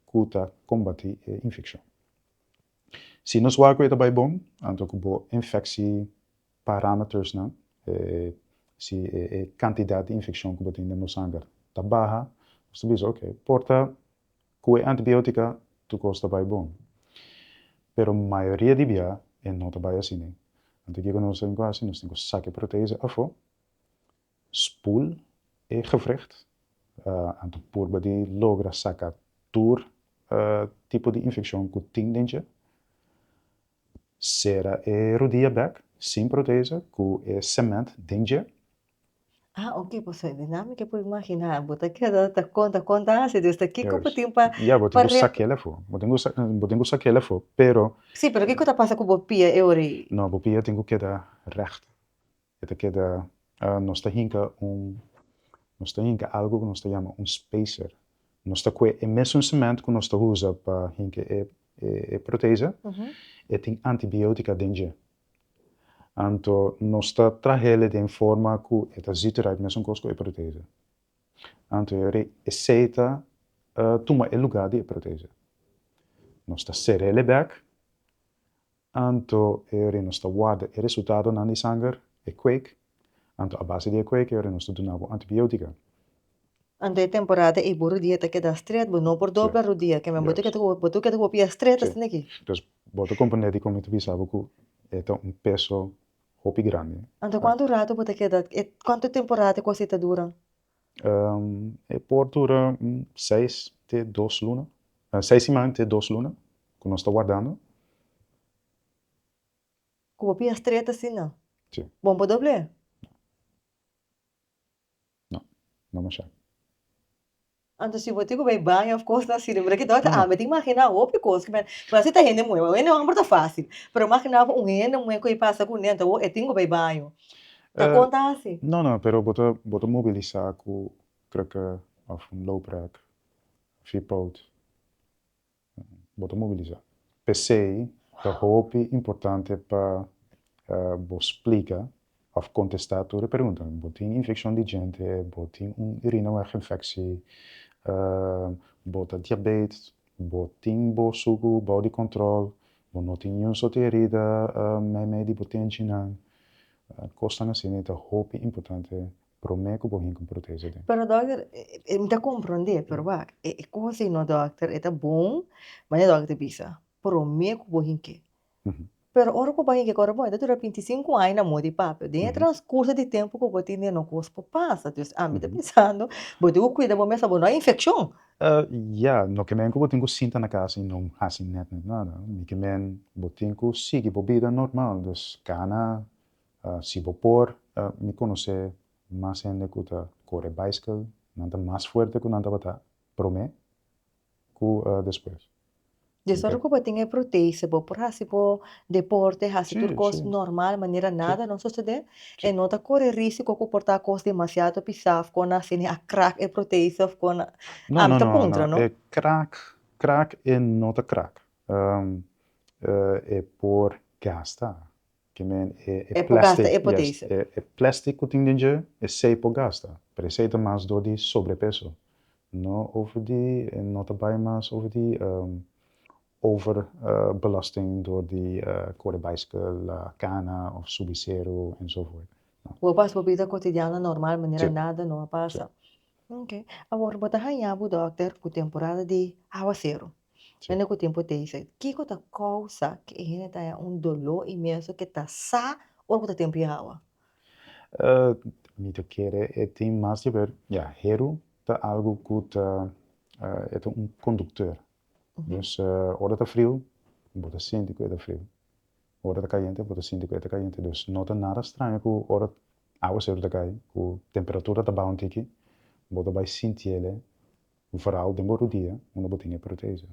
ku ta kombati e infekshon. Si nos wak ku e ta bai bon, anto ku bo infectie parametersnan, si e kantidat di infekshon ku bo tin den bo sanger ta baha, nos ta bisa oke, por ta Ku e antibiotika tur kos ta bai bon. Pero mayoria di bia e no ta bai asina. Anto kiko nos tin ku hasi? Nos tin ku saka e protese afó, spul e gewricht, anto purba di logra saka tur tipo di infekshon ku tin den dje, sera e rudia bèk sin protese ku e sement den dje. Ah, ok, pasobra di nan mi ke por imaginá, bo ta keda ta konta konta hasi, dus ta kiko bo tin pa Ya, bo tin ku sakel afó, bo tin ku bo tin ku sakel afó, pero. Sí, pero kiko ta pasa ku bo pia e ora ei? No, bo pia tin ku keda règt. E ta keda, nos ta hinka un, nos ta hinka algu ku nos ta yama un spacer. Nos ta kue e mesun sement ku nos ta usa pa hinka e e protese, e tin antibiotika den dje. Anto nos ta trahele den forma ku e ta ziet eruit mesun kos ku e protese. Anto e ora esei ta tuma e lugá di e protese. Nos ta ser'el e bèk, anto e ora nos ta warda e resultadonan di sanger, e kweek, anto a base di e kweek e ora nos ta duna bo antibiotika. Anto e temporada ei bo rudia ta keda stret, bo no por dobla rudia, ke men bo ta keda ku bo ta keda ku bo pia stret asina aki. Dus bo ta komprendé dikon mi ta bisa bo ku e ta un peso hopi grandi. Anto kuantu ratu bo ta keda, e kuantu temporada e kos ei ta dura? E por dura un seis te dos luna, seis siman te dos luna ku nos ta wardando. Ku bo pia stret asina? Si. Bo no por dobl'é? No, no masha. Anto si bo tin ku bai baño of kosnan asina, mira ki dòkter ami ta imaginá hopi kos ku men, pero si ta hende muhé, hende hòmber ta fásil, pero imaginá bo un hende muhé ku e pasa kuné anto e tin ku bai baño, ta kon ta hasi? No, no, pero bo ta bo ta mobilisá ku krukke of un looprek, vierpoot. Bo ta mobilisá. P'esei ta hopi importante pa bo splika òf kontestá tur e preguntanan. Bo tin infekshon di djente, bo tin un urineweginfektie, bo ta diabet, bo tin bo suku bou di kòntròl, bo no tin niun sorti herida meimei di bo tenchinan. Kosnan asina ta hopi importante Promé ku bo hinka un protese den. Pero dokter, mi ta komprondé, pero wak, e kos ei no dokter, e ta bon, manera dokter ta bisa, promé ku bo hink'é. Pero ora ku bo a hink'é kòrda bon, e ta dura bintisinko aña na moda di papia. Den e transkurso di tempu ku bo tin den no kos por pasa. Dus ami ta pensando, bo tin ku kuida bo mes pa bo no a infekshon. Ya, no ke men ku bo tin ku sinta na kas i no hasi nèt nèt nada. Mi ke men bo tin ku sigui bo bida normal, dus kana Si bo por, mi konosé mas hende ku ta kore baiskel, nan ta mas fuerte ku nan tabata promé ku despues. Des ora ku bo tin e protese, bo por hasi bo deporte, hasi tur kos normal manera nada no sosodé, e no ta kore risiko ku por ta kos demasiado pisá òf kon asina a krak e protese òf kon ami ta puntra no. E krak, krak e no ta krak, e por gasta. Ke men e E por gasta plastic, e yes, potese. e e plastic ku tin den dje, esei por gasta, pero esei ta mas dor di sobrepeso. No over di, e no ta bai mas over di over belasting door di kore baiskel, kana of subi seru enzovoort. No. Bo pasa bo bida kotidiano normal manera Sí. nada no a Sí. pasa. Ok. Awor bo ta haña bo dòkter ku temporada di awaseru. Sí. Mende ku tempu ta Kiko ta kousa ku e hende ta haña un doló inmenso ku ta sa ora ku ta tempu di awa? Mi ta kere e tin mas di haber, ya, heru ta algu ku ta, e ta un kondukteur. Dus ora ta friu, bo ta sinti ku e ta friu. Ora ta kayente, bo ta sinti ku e ta kayente. Dus no ta nada straño ku ora awaseru ta kai, ku temperatura ta baha un tiki, bo ta bai sintiele vooral den bo rudia unda bo tin e protese.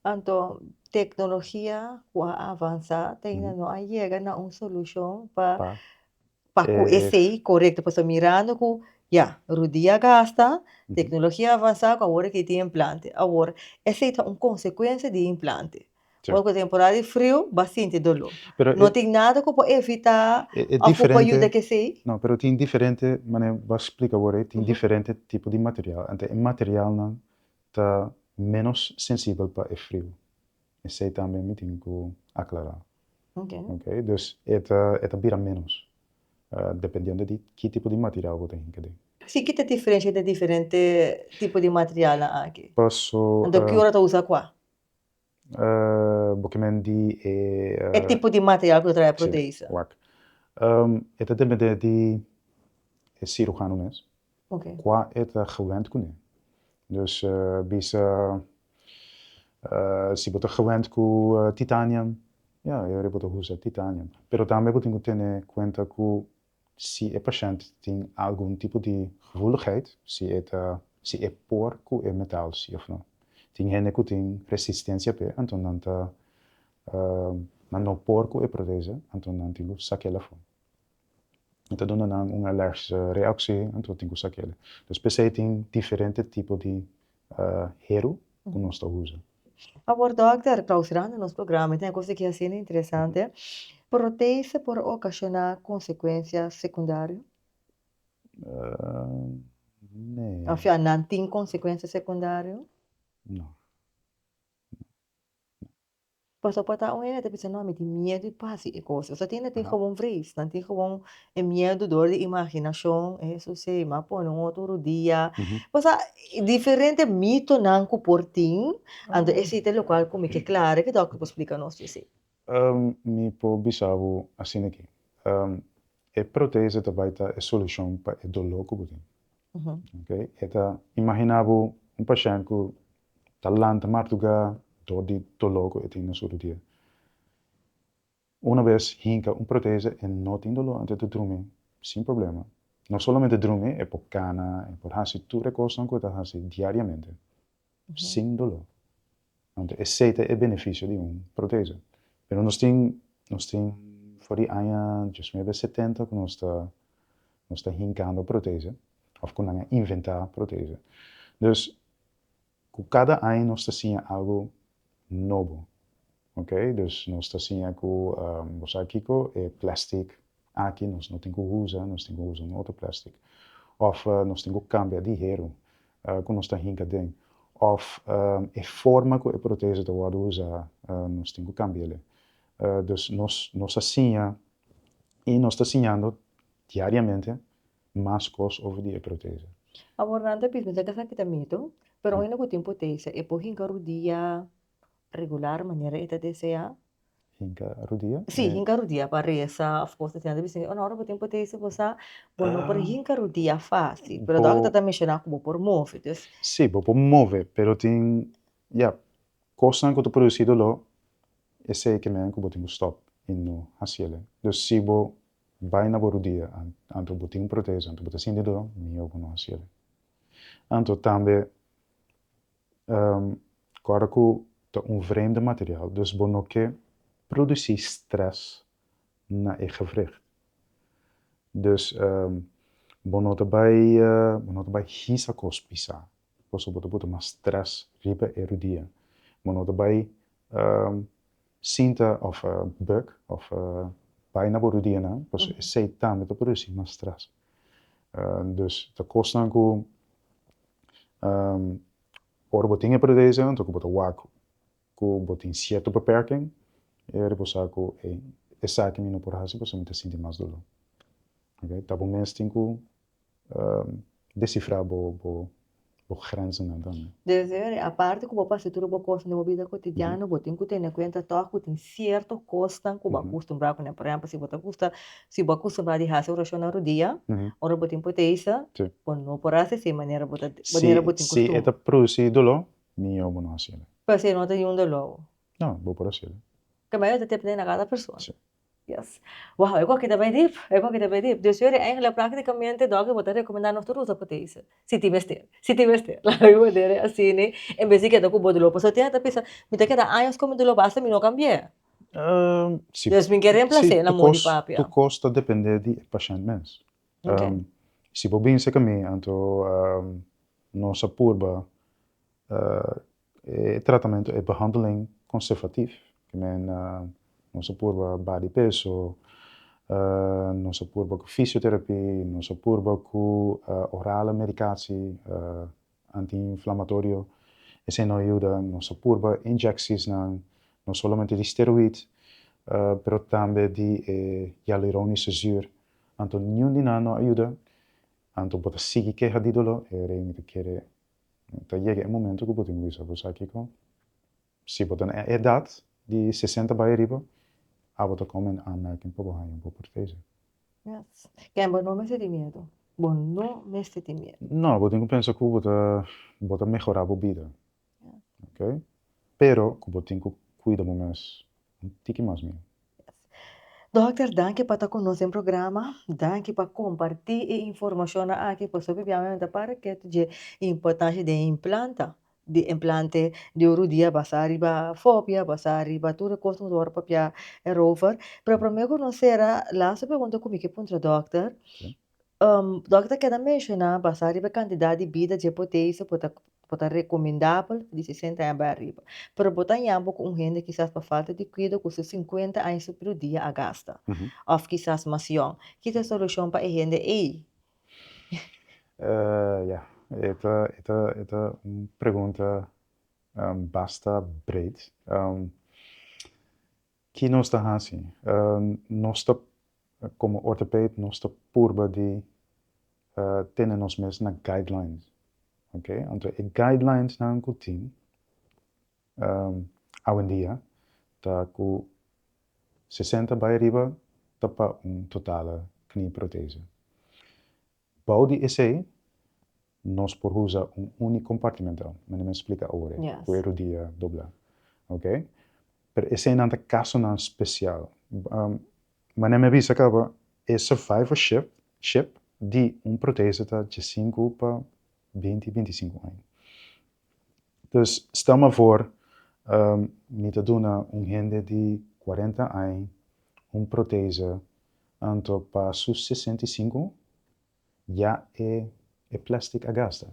Anto teknologia ku a avansá te ainda no a yega na un solushon pa pa ku esei korekto pasobra mirando ku ya rudia gasta, teknologia a avansá ku awor aki tin implante. Awor esei ta un konsekuensia di implante. Ora ku temporada di friu bo a sinti doló. No tin nada ku por evitá òf ku por yuda ku esei? No, pero tin diferente, manera bo a splika awor ei, tin diferente tipo di material. Anto e materialnan ta ménos sensibel pa e friu. Esei tambe mi tin ku aklará. Oké, dus e ta e ta bira ménos, dependiendo di ki tipo di material bo ta hinka den. Si, ki ta diferensha entre diferente tipo di materialnan aki? Paso. Anto ki ora ta usa kua? Bo ke men di e. E tipo di material ku ta traha e protesa. Si, wak. E ta depende di e siruhano mes. Kua e ta gewend kuné. Dus bisa si bo ta gewend ku titanium, ya, e ora bo ta usa titanium. Pero tambe bo tin ku tene kuenta ku si e pashènt tin algun tipo di gevoeligheid, si e ta, si e por ku e metal si òf no. Tin hende ku tin resistensia p'e, anto nan ta, nan no por ku e protese, anto nan tin ku sak'el afó. E ta duna nan un alergische reactie, anto tin ku sak'el. Dus p'esei tin diferente tipo di heru ku nos ta usa. Awor dòkter, klausurando nos programa, mi tin e kos aki asina interesante, Protese por okashoná konsekuensia sekundario? Nee. Òf ya nan tin konsekuensia sekundario? No. Pasobra por ta un hende ta bisa no mi tin miedu di pa hasi e kos. Pasobra tin hende tin gewoon vrees, nan tin gewoon e miedu dor di imaginashon, eso si, mi a pone un otro rudia. Pasobra diferente mitonan ku por tin, anto esei ta lokual ku mi ke klara ke dòkter por splika nos esei. Mi por bisa bo asina aki, e protese ta bai ta e solushon pa e doló ku bo tin. E ta imagina bo un pashènt ku ta lanta marduga dor di doló ku e tin na su rudia. Una bes hinka un protese e no tin doló anto e ta drumi sin problema. No solamente drumi, e por kana, e por hasi tur e kosnan ku e ta hasi diariamente sin doló. Anto esei ta e benefisio di un protese. Pero nos tin nos tin for di aña diesnuebe setenta ku nos ta nos ta hinkando protese òf ku nan a inventá protese. Dus Ku kada aña nos ta siña algu nobo, ok? Dus nos ta siña ku, bo sa kiko, e plastic aki nos no tin ku usa, nos tin ku usa un otro plastic. Òf nos tin ku kambia di heru ku nos ta hinka den. Òf e forma ku e protese ta wòrdu usa nos tin ku kambi'el. Dus nos nos a siña i nos ta siñando diariamente mas kos over di e protese. Awor nan ta bisa, mi ta kasa kita mito, pero un hende ku tin protese e por hinka rudia regular manera e ta desea? Hinka rudia? Si, hinka rudia pa resa of kos asina. Nan ta bisa, ora bo tin protese bo sa bo no por hinka rudia fasil, pero dòkter ta menshoná ku bo por move, dus. Si, bo por move, pero tin, ya, kosnan ku ta produsí doló, esei ke men ku bo tin ku stòp i no hasiel. Dus si bo Bai na bo rudia, anto bo tin un protesa, anto bo ta sinti doló, mihó bo no hasiel. Anto tambe kòrda ku ta un vreemde material, dus bo no ke produsí strès na e gewricht. Dus bo no ta bai bo no ta bai hisa kos pisá, pasobra bo ta buta mas strès riba e rudia. Bo no ta bai Sinta of buk of bai na bo rudianan, pasobra esei tambe ta produci mas stress. Dus ta cosnan cu. Ora bo tin e protese anto ku bo ta wak ku bo tin sierto beperking, e ora bo sa ku ey, esaki mi no por hasi pasobra mi ta sinti mas doló. Oké, ta bo mes tin ku desifrá bo bo bo grenzennan tambe. Desde aparte ku bo pasa tur bo kosnan den bo bida kotidiano, bo tin ku tene kuenta tòg ku tin sierto kosnan ku bo a kustumbrá kuné. Por ehèmpel, si bo ta gusta, si bo a kustumbrá di hasi orashon na rudia, ora bo tin potesa, bo no por hasi así manera bo ta, manera bo tin Si e kustumber. ta produsí doló, mihó bo no hasiel. Pero si e no ta yun doló? No, bo por hasiel. Kamba ta depende na kada persona. Si. Yes. Wow, e koki ta bai dip, e koki ta bai dip. Dus yori eigenlijk praktikamente dòkter bo ta rekomendá nos tur usa potese, si tin mester, si tin mester. Laga mi manera asina en bes di keda ku bo doló. Pasobra tin hende ta bisa, mi ta keda años ku mi doló basta mi no kambi'é. Si. Dus mi ke reemplas'é na modo di papia. Tur kos ta dependé di e pashènt mes. Si bo binse ku mi anto nos a purba E tratamentu, e behandeling konservatief, ke men nos a purba baha di peso, nos a purba ku fisioterapie, nos a purba ku orale medikatie, anti-inflamatorio, esei no a yuda, nos a purba injeksiesnan, no solamente di steroid, pero tambe di e hyaluronische zuur, anto niun di nan no a yuda, anto bo ta sigui keha di doló, e rei mi ta kere Ta yega e momento ku bo tin ku bisa bo sa kiko, si bo ta na e edat di sesenta bai ariba, abo ta kome in aanmerking pa bo haña bo protese. Yes. Ken bo no mester tin miedu. Bo no mester tin miedu. No, bo tin ku pensa ku bo ta bo ta mehorá bo bida. Ok. Pero ku bo tin ku kuida bo mes un tiki mas mihó. Dòkter, danki pa ta ku nos den programa. Danki pa kompartí e informashonnan aki pasobra biaha mi ta para ketu dje importansha di e implanta, di implante di oro dia basá riba fobia, basá riba tur e kos ku nos a wòrdu papia erover. Pero promé ku nos sera, laatste pregunta ku mi ke puntra dòkter, Dòkter ta keda menshoná basá riba e kantidat di bida dje potesa bo ta bo ta rekomendabel di sesenta aña bai ariba. Pero bo ta haña bo ku un hende kisas pa falta di kuido ku su sinkuenta aña su puru dia a gasta òf kisas mas yòn. Ki ta e solushon pa e hende ei? Ya, e ta e ta e ta un pregunta basta breed. Ki nos ta hasi? Nos ta, komo ortopeed, nos ta purba di tene nos mes na guidelines, ok. Anto e guidelinesnan ku tin awendia ta ku sesenta bai ariba ta pa un totale knieprothese. Bou di esei nos por usa un unicompartimental, manera mi a splica awor ei, cu e rodia dobla. Ok? Pero eseinan ta casonan special. Manera mi a bisa caba, e survivorship ship di un protese ta diesinku pa binti, bintisinku aña. Dus stel maar voor, mi ta duna un hende di cuarenta aña un protese Anto pa su 65 ya e e plastic a gasta.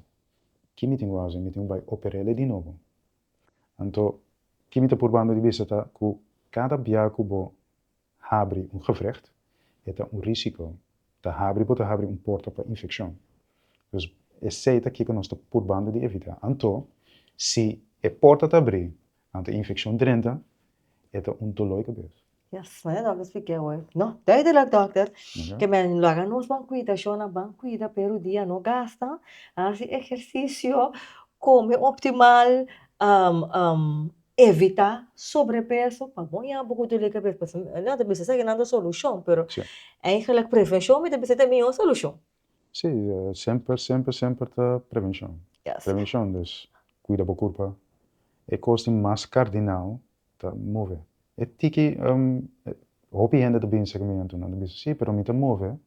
Ki mi tin ku hasi? Mi tin ku bai oper'el di nobo. Anto ki mi ta purbando di bisa ta ku kada bia ku bo habri un gewricht e ta un risiko. Ta habri bo ta habri un porta pa infekshon. Dus esei ta kiko nos ta purbando di evita. Anto si e porta ta abri anto e infekshon drenta e ta un doló di kabes. Yes, mane dòkter spliké hoy. No, duidelijk dòkter. Ke men laga nos ban kuida, shona ban kuida pero dia no gasta, hasi ehersisio, kome optimal, evitá sobrepeso pa bo ña bo ku dole kabes. Pasobra mi no ta bisa esaki nan ta solushon, pero eigenlijk prevenshon mi ta bisa ta e mihó solushon. Sí, semper, semper, semper ta prevenshon. Prevenshon, dus kuida bo kurpa. E kos di mas kardinal Ta move. E tiki hopi hende ta bin serka mi anto nan ta bisa si pero mi ta move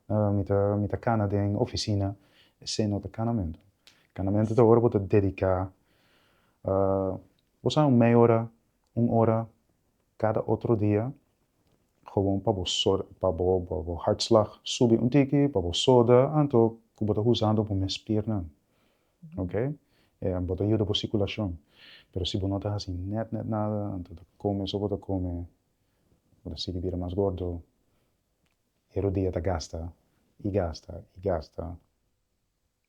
mi ta mi ta kana den ofisina esei no ta kanamentu. Kanamentu ta ora bo ta dediká bo sa un mei ora un ora kada otro dia gewoon pa bo pa bo bo hartslag subi un tiki pa bo soda anto ku bo ta usando bo mes spiernan. Ok, bo ta yuda bo sirkulashon, pero si bo no ta hasi nèt nèt nada, anto ta kome so bo ta kome, bo ta sigui bira mas gordo, e rodia ta gasta i gasta i gasta,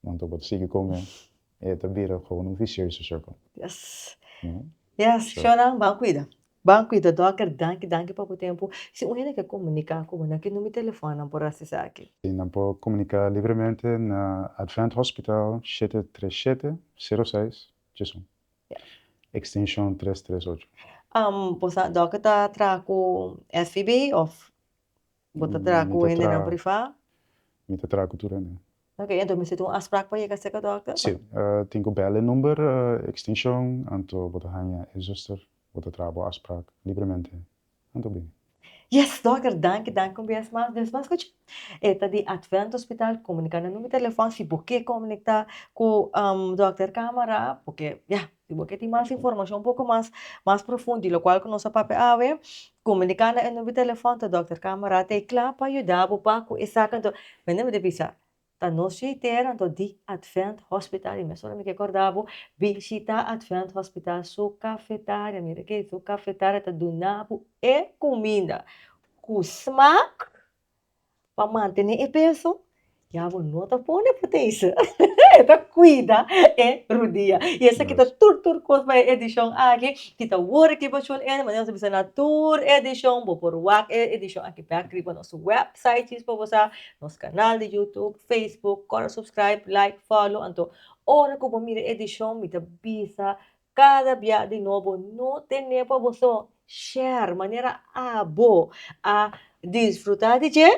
anto bo ta sigui kome. E ta bira gewoon un vicioso circle. Yes. Yes, shownan ban cuida. Ban cuida Docker, danki danki pa bo tempo. Si un hende ke comunica cu bo na ki numero telefon nan por haci esaki? Nan por comunica libremente na Advent Hospital 737 06 11. Extension 338. Bo sa Docker ta traha cu SVB of Bo ta traha ku hendenan privá? Mi ta traha ku tur hende. Ok, enton mester tin un afsprak pa yega serka dòkter? Sí, tin ku bèl e number ekstenshon, anto bo ta haña e zuster, bo ta traha bo afsprak libremente, anto bini. Yes, dòkter, danki, danki un bies mas. Des mas kuchi? E ta di Advent Hospital, komuniká na number di telefòn si bo ke komuniká ku dòkter Camara, bo ke, ya, Si bo ke tin mas informashon un poko mas mas profundo di lokual ku nos a papia awe, komuniká na e number di telefòn ta dòkter Camara ta e kla pa yuda bo pa ku esaki. Anto mende mi ta bisa ta nos shuitera anto di Advent Hospital i mesora mi ke kòrda bo bishita Advent Hospital su kafetaria. Mira ke su kafetaria ta duna bo e kuminda ku smak. Pa mantené e peso, ya bo no ta pone proteise. E ta kuida e rudia. I esaki ta tur tur kos pa e edishon aki. Ki ta wor aki pa Shon Ene, manera nos a bisa na tur edishon, bo por wak e edishon aki bèk riba nos wèpsait djis pa bo sa, nos kanal di YouTube, Facebook, kòrda subscribe, like, follow. Anto ora ku bo mira e edishon mi ta bisa Kada bia di nobo no tene pa boso share manera abo a disfruta di dje,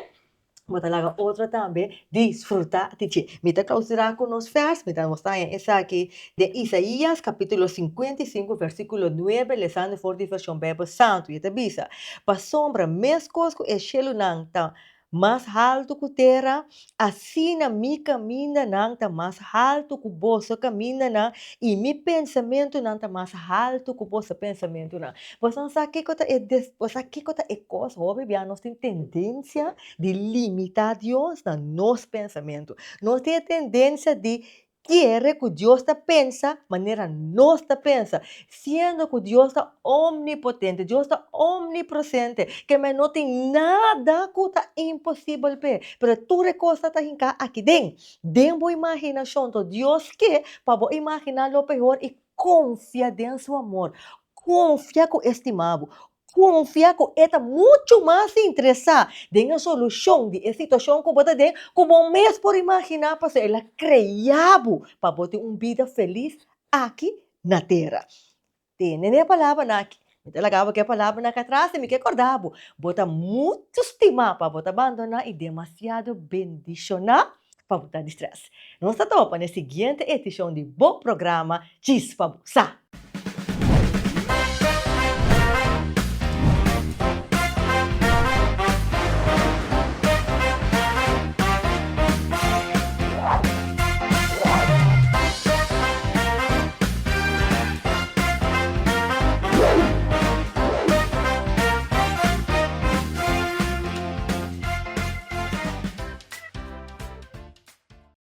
bo ta laga otro tambe disfruta di dje. Mi ta clausura cu nos vers, mi ta nos ta haña esaki den Isaías capítulo 55 versículo 9 lesando for di version Bijbel Santu y e ta bisa, Pasobra mescos cu e shelunan ta Mas haltu ku tera, asina mi kamindanan ta mas haltu ku boso kamindanan, i mi pensamentunan ta mas haltu ku boso pensamentunan. Boso no sa kiko ta e des, bo sa kiko ta e kos? Hopi bia nos tin tendensia di limitá Dios na nos pensamentu. Nos tin e tendensia di kere ku Dios ta pensa manera nos ta pensa, siendo ku Dios ta omnipotente, Dios ta omnipresente, ke men no tin nada ku ta imposibel p'e, pero tur e kosnan ta hinká aki den, den bo imaginashon, to Dios ke pa bo imaginá lo pehor i konfia den su amor, konfia ku e stima bo, Konfia ku e ta muchu mas interesá den e solushon di e situashon ku bo ta den ku bo mes por imaginá pasobra el a krea bo pa bo tin un bida felis aki na tera. Tene na e palabranan aki. Mi ta laga bo ku e palabranan aki atras i mi ke kòrda bo, bo ta muchu stimá pa bo ta bandoná i demasiado bendishoná pa bo ta di strès. Nos ta topa na e siguiente edishon di bo programa Djis pa Bo Sa.